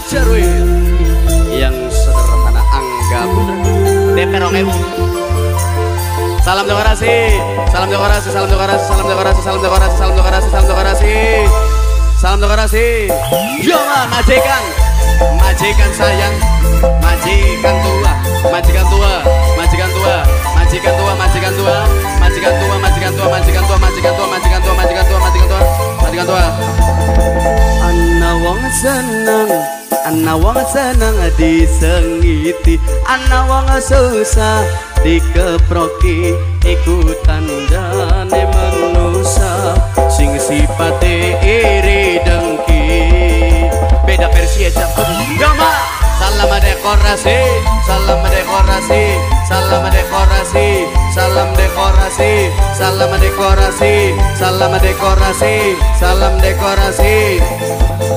Ajarwil yang sederhana Angga Putra DP 2000. Salam dekorasi, salam dekorasi, salam dekorasi, salam dekorasi, salam dekorasi, salam dekorasi, salam dekorasi, salam dekorasi. Yo majikan, majikan sayang, majikan tua, majikan tua, majikan tua, majikan tua, majikan tua, majikan tua, majikan tua, majikan tua, majikan tua, majikan tua, majikan tua, majikan tua, majikan tua. Ana wong seneng, ana wong seneng disengiti, ana wong susah dikeproki, iku tandane manusa sing sipate iri dengki. Beda versi aja. Gama salam dekorasi, salam dekorasi, salam dekorasi, salam dekorasi, salam dekorasi, salam dekorasi, salam dekorasi.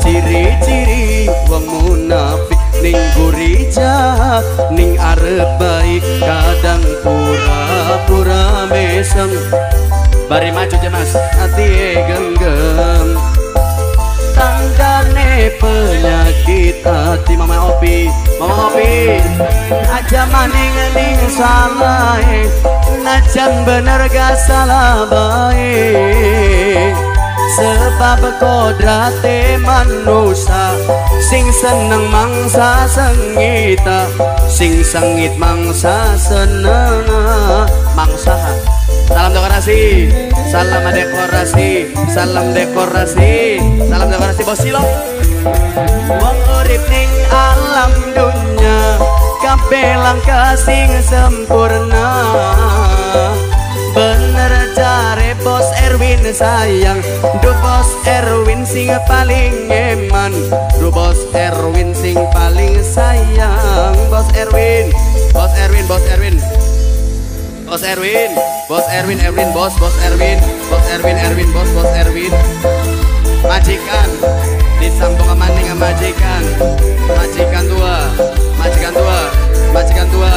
Ciri-ciri wong munafik ning guri jahat, ning arep baik kadang pura-pura mesem. Bari maju je mas, hati genggam. Tandane penyakit hati. Mama Opi, Mama Opi, aja maning ning salah, najan bener gak salah bae. Sebab kodrate manusa sing seneng mangsa sengita, sing sengit mangsa seneng mangsa. Salam dekorasi, salam dekorasi, salam dekorasi, salam dekorasi bos Silo. Wong urip ning alam dunya kabeh langkah sing sempurna. Bener jare bos Erwin sayang, du bos Erwin sing paling eman, du bos Erwin sing paling sayang. Bos Erwin, bos Erwin, bos Erwin, bos Erwin, bos Erwin, Erwin bos, bos Erwin, bos Erwin, Erwin bos, bos Erwin. Majikan disambung maning majikan, majikan tua, majikan tua, majikan tua,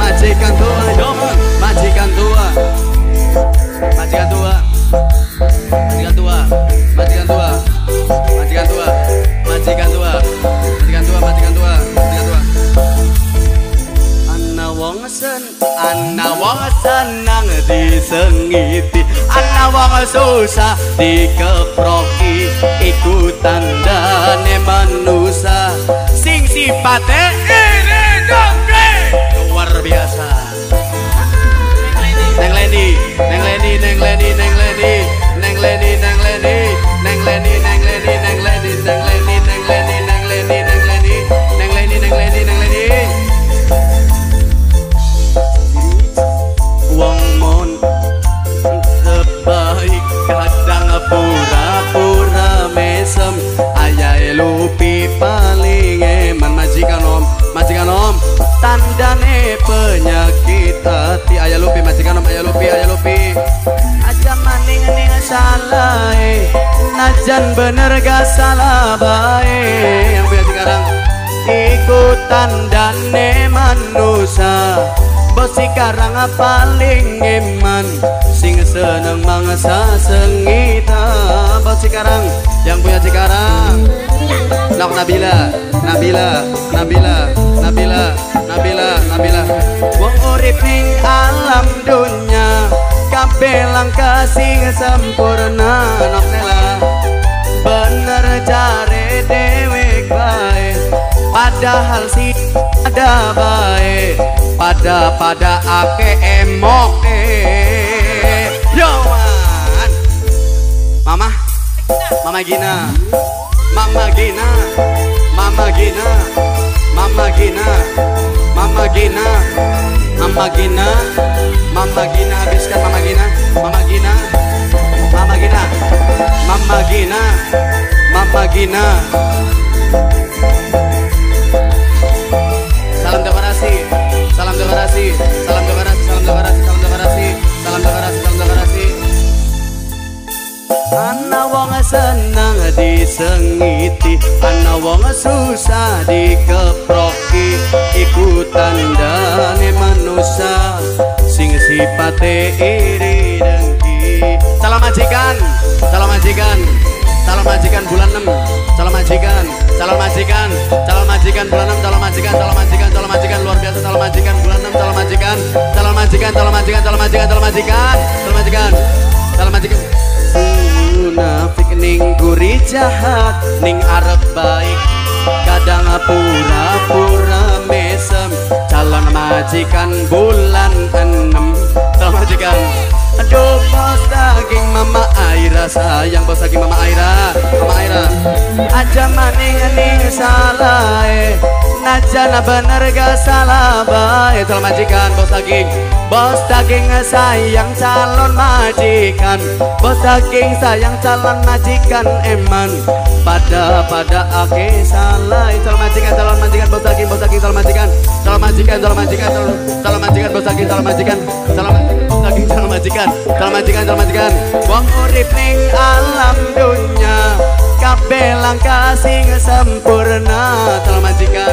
majikan tua, yo majikan tua, majikan tua, majikan tua, majikan tua, majikan tua, majikan tua, majikan tua, majikan tua, majikan tua. Ana wong sen, ana wong senang disengiti, ana wong susah dikeproki, iku tandane manusa sing sipate iri dengki. Luar biasa. Neng Leni, Neng Leni, Neng Leni, Neng Leni, Neng Leni, Neng Leni, Neng Leni, Neng Leni, Neng Leni, Neng Leni, Neng Leni, Neng Leni, Neng Leni, Neng Leni, Neng Leni, Neng Leni. Wong mon terbaik kadang pura-pura mesem, ayahe lupi paling eman. Majikan om, majikan om, tandane penyakit hati. Ayah lupi, majikan om, ayah lupi, ayah lupi. Aja maning ning salah, najan bener gak salah bae. Yang punya sekarang iku tandane manusa, bos sekarang paling eman, sing seneng mangsa sengita. Bos sekarang, yang punya sekarang. Nok Nabila, Nabila, Nabila, Nabila, Nabila, Nabila. Wong urip ning alam dunya kabeh langkah sing sempurna. Nok Nela, bener jare dewek bae, padahal si ada bae, pada pada ake emoke. Yo man, Mama, Mama Gina, Mama Gina, Mama Gina, Mama Gina, Mama Gina, Mama Gina, Mama Gina, habiskan Mama Gina, Mama Gina, Mama Gina, Mama Gina, Mama Gina. Salam dekorasi, salam dekorasi, salam dekorasi, salam dekorasi, salam dekorasi, salam dekorasi, salam dekorasi. Ana wong seneng disengiti, ana wong susah dikeproki, iku tandane manusa sing sipate iri dengki. Salam majikan, salam majikan. calon majikan bulan 6, calon majikan, calon majikan, calon majikan bulan 6, calon majikan, calon majikan, calon majikan luar biasa, calon majikan bulan 6, calon majikan, calon majikan, calon majikan, calon majikan, calon majikan, calon majikan, calon majikan. Munafik ning guri jahat, ning arep baik, kadang pura-pura mesem, calon majikan bulan 6, calon majikan. Aduh bos daging Mama Aira sayang, bos daging Mama Aira, Mama Aira. Aja maning ning salah, najana bener gak salah bae, calon majikan bos daging. Bos daging sayang calon majikan, bos daging sayang calon majikan eman. Pada ake salah, calon majikan, calon majikan, bos daging, calon majikan, calon majikan, calon majikan, calon majikan, bos daging, calon majikan, calon daging, calon majikan, calon majikan, calon majikan. Wong urip ning alam dunya, kabeh langkah sing sempurna, calon majikan.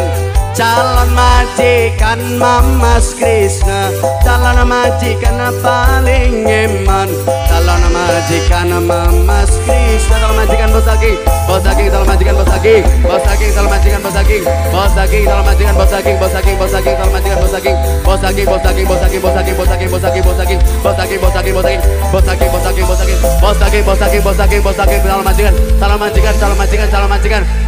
Calon majikan Mamas Krisna, calon majikan paling eman, calon majikan Mamas Krisna, calon majikan bos daging, bos daging, calon majikan bos daging, bos daging, calon majikan bos daging, bos daging, calon majikan bos daging, bos daging, bos daging, calon majikan bos daging, bos daging, bos daging, bos daging, bos daging, bos daging, bos daging, bos daging, bos daging, bos daging, bos daging, bos daging, bos daging, bos daging, bos daging, bos daging, bos daging, bos daging, calon majikan, calon majikan, calon majikan, calon majikan.